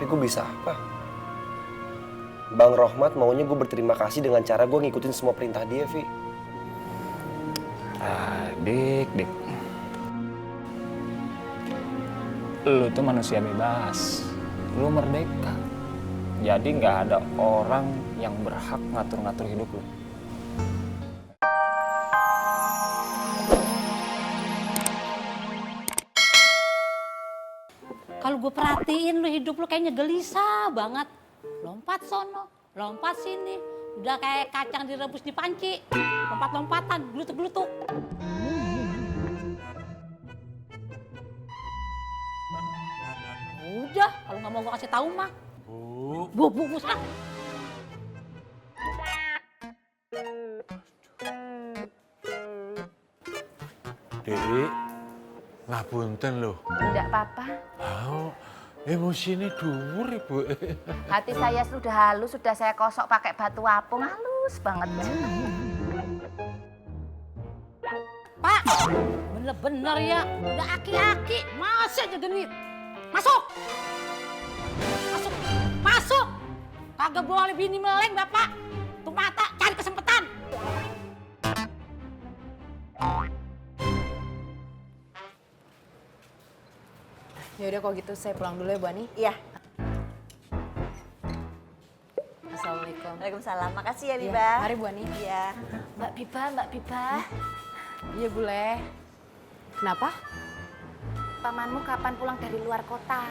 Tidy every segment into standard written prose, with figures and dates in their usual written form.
gue bisa apa? Bang Rohmat maunya gue berterima kasih dengan cara gue ngikutin semua perintah dia, Vi. Dik. Lu tuh manusia bebas. Lu merdeka. Jadi nggak ada orang yang berhak ngatur-ngatur hidup lu. Kalau gue perhatiin lu hidup lu kayaknya gelisah banget. Lompat sono, lompat sini. Udah kayak kacang direbus di panci. Lompat-lompatan, glutuk-glutuk. Udah, kalau nggak mau gue kasih tahu mah. Bu, ah. Dek, ngapunten loh. Tidak apa-apa. Emosinya dhuwur Ibu. Hati saya sudah halus, sudah saya kosok pakai batu apung, halus banget. Pak, bener-bener ya. Udah aki-aki, masih aja genit. Masuk! Masuk! Kagak boleh bini meleng, Bapak. Tuh mata, cari kesempatan. Ya udah kalau gitu saya pulang dulu ya Bu Ani. Iya. Assalamualaikum. Waalaikumsalam. Makasih ya, Iya, Biba. mari Bu Ani. Iya. Mbak Biba. Iya boleh. Kenapa? Pamanmu kapan pulang dari luar kota?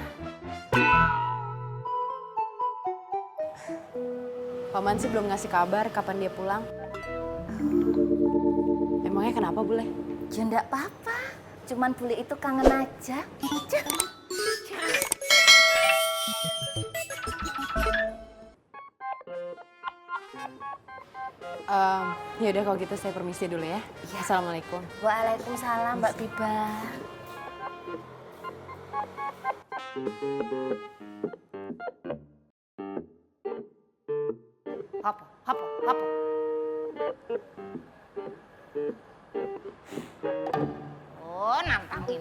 Paman sih belum ngasih kabar kapan dia pulang. Emangnya kenapa Bule? Ya enggak apa-apa. Cuman Bule itu kangen aja. Ya udah kalau gitu saya permisi dulu ya. Iya. Assalamualaikum. Waalaikumsalam Mbak Biba. Apa? Oh, nantangin.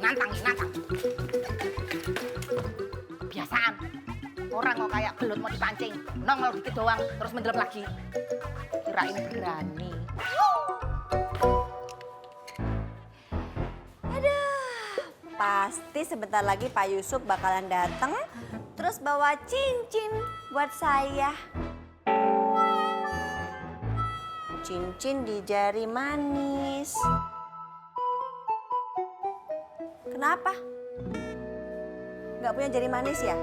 Kebiasaan. Orang kok kayak belut mau dipancing. Nongol dikit doang, terus mendelep lagi. Kirain berani. Pasti sebentar lagi Pak Yusuf bakalan datang, terus bawa cincin buat saya. Cincin di jari manis. Kenapa? Nggak punya jari manis ya?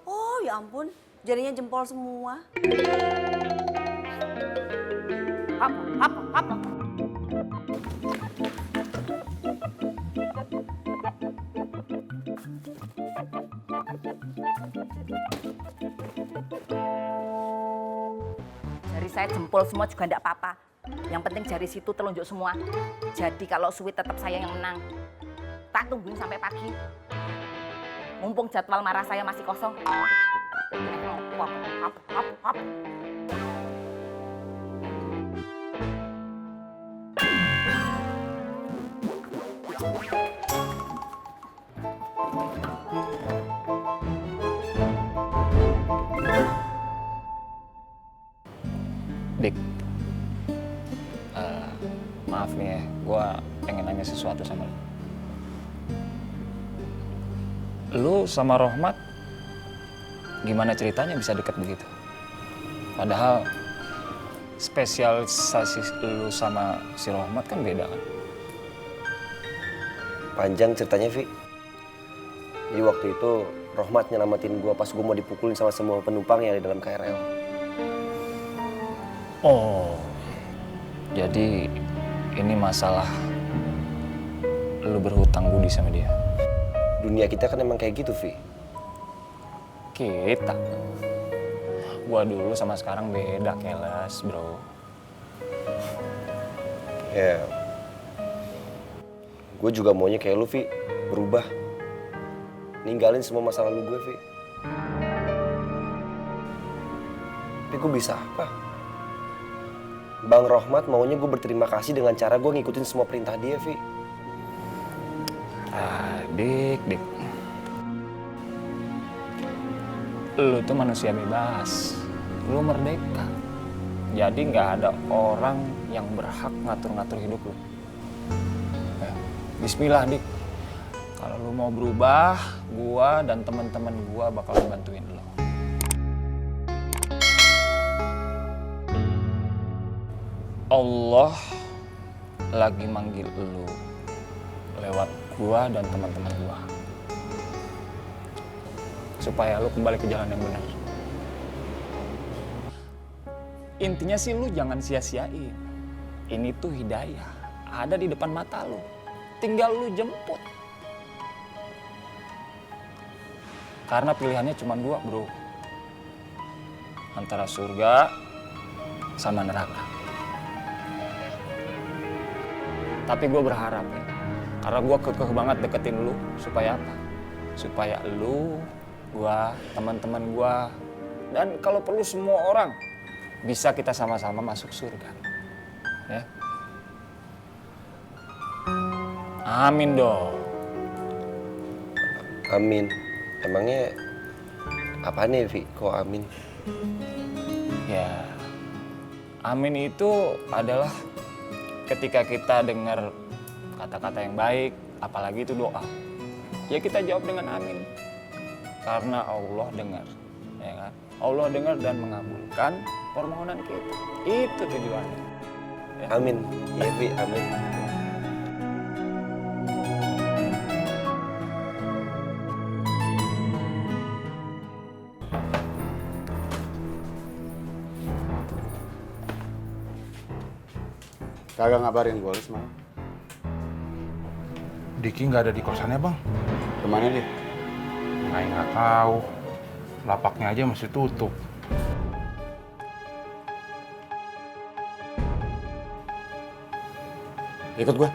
Oh ya ampun, jarinya jempol semua. Apa? Jari saya jempol semua juga enggak apa-apa. Yang penting jari situ telunjuk semua. Jadi kalau sweet tetap saya yang menang. Tak tungguin sampai pagi. Mumpung jadwal marah saya masih kosong. Dik, maaf nih ya, gue pengen nanya sesuatu sama lu. Lu sama Rohmat, gimana ceritanya bisa dekat begitu? Padahal spesialisasi lu sama si Rohmat kan beda kan? Panjang ceritanya, Vi. Jadi waktu itu Rohmat nyelamatin gue pas gue mau dipukulin sama semua penumpang yang ada di dalam KRL. Oh, jadi ini masalah lu berhutang budi sama dia. Dunia kita kan emang kayak gitu, Vi. Kita, gua dulu sama sekarang beda keles, bro. Ya, gue juga maunya kayak lu, Vi. Berubah. Ninggalin semua masa lalu gue, Vi. Tapi gue bisa apa? Bang Rohmat maunya gue berterima kasih dengan cara gue ngikutin semua perintah dia, Vi. Dik. Lu tuh manusia bebas. Lu merdeka. Jadi nggak ada orang yang berhak ngatur-ngatur hidup lu. Ya, bismillah, Dik. Kalau lu mau berubah, gua dan teman-teman gua bakal bantuin lu. Allah lagi manggil lu lewat gua dan teman-teman gua. Supaya lu kembali ke jalan yang benar. Intinya sih lu jangan sia-siain. Ini tuh hidayah. Ada di depan mata lu. Tinggal lu jemput. Karena pilihannya cuma 2, bro. Antara surga sama neraka. Tapi gue berharap ya. Karena gue kekeh banget deketin lu. Supaya apa? Supaya lu, gue, teman-teman gue, dan kalau perlu semua orang bisa kita sama-sama masuk surga. Ya. Amin dong. Amin. Emangnya apa nih, Vi? Kok amin? Ya, amin itu adalah ketika kita dengar kata-kata yang baik, apalagi itu doa. Ya kita jawab dengan amin. Karena Allah dengar, ya kan? Allah dengar dan mengabulkan permohonan kita. Itu tujuannya. Ya. Amin. Iya, Vi, amin. Kagak ngabarin gue semalam. Diki nggak ada di kosannya, Bang. Kemana dia? Nggak tahu. Lapaknya aja masih tutup. Ikut gue.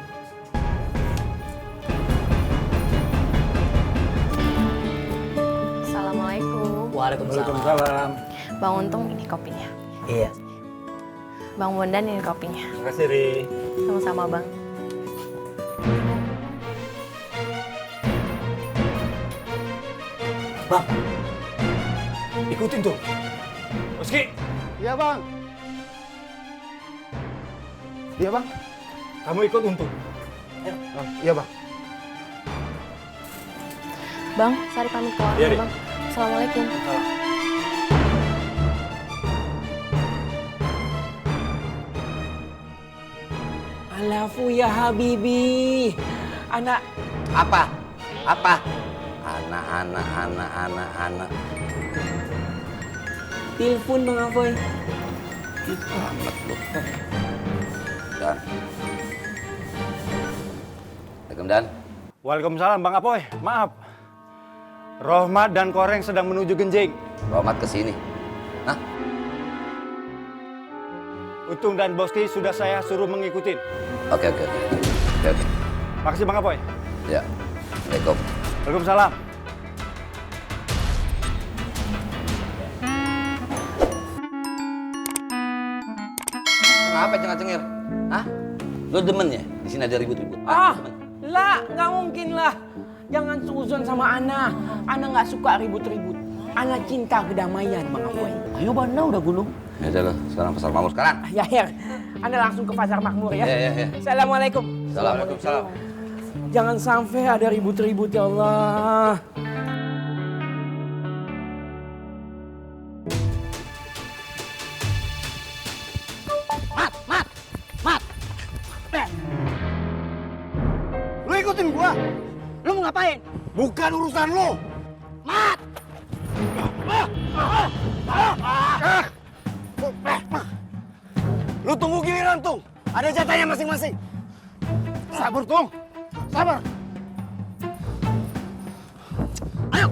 Assalamualaikum. Waalaikumsalam. Bang Untung, ini kopinya. Iya. Bang Bondan, ini kopinya. Makasih, Ri. Sama-sama, Bang. Bang, ikutin tuh. Rizky, Iya, Bang. Iya, Bang. kamu ikut Untung. Oh, iya, Bang. Bang, Sari pamit keluar Iya, dulu, Ri. Bang. Assalamualaikum. Alafu ya Habibi. Anak Apa? Anak. telepon Bang Afoy. Amat lu. Dan. Assalamualaikum, Dan. Waalaikumsalam Bang Apoy, maaf. Rohmat dan Koreng sedang menuju Genjing. Rohmat ke sini. Hah? Untung dan Boski sudah saya suruh mengikutin. Oke. Makasih Bang Apoy. Ya. Assalamualaikum. Waalaikumsalam. Kenapa cengir-cengir? Hah? Lu demen ya? Di sini ada ribut-ribut. Demen. Lah, nggak mungkin lah. Jangan suzon sama Ana. Ana nggak suka ribut-ribut. Ana cinta kedamaian, Bang Apoy. Ayo, Bana udah gulung. Ya udah lo, sekarang pasar Makmur sekarang. Ya. Ana langsung ke Pasar Makmur ya. Ya. Assalamualaikum. Assalamualaikum. Jangan sampai ada ribut-ribut ya Allah. Mat. Lu ikutin gua. Lu mau ngapain? Bukan urusan lu. Mat. Lu tunggu giliran, Tung. Ada jatahnya masing-masing. Sabar, Tung. Sabar. Ayo.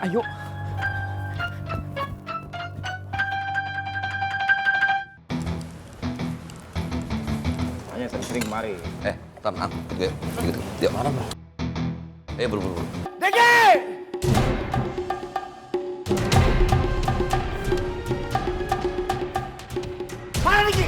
Ayo. Makanya sering kemari. Tenang. Gitu. Yuk. Mana, Bro? Buru-buru. Deki! Mana Deki?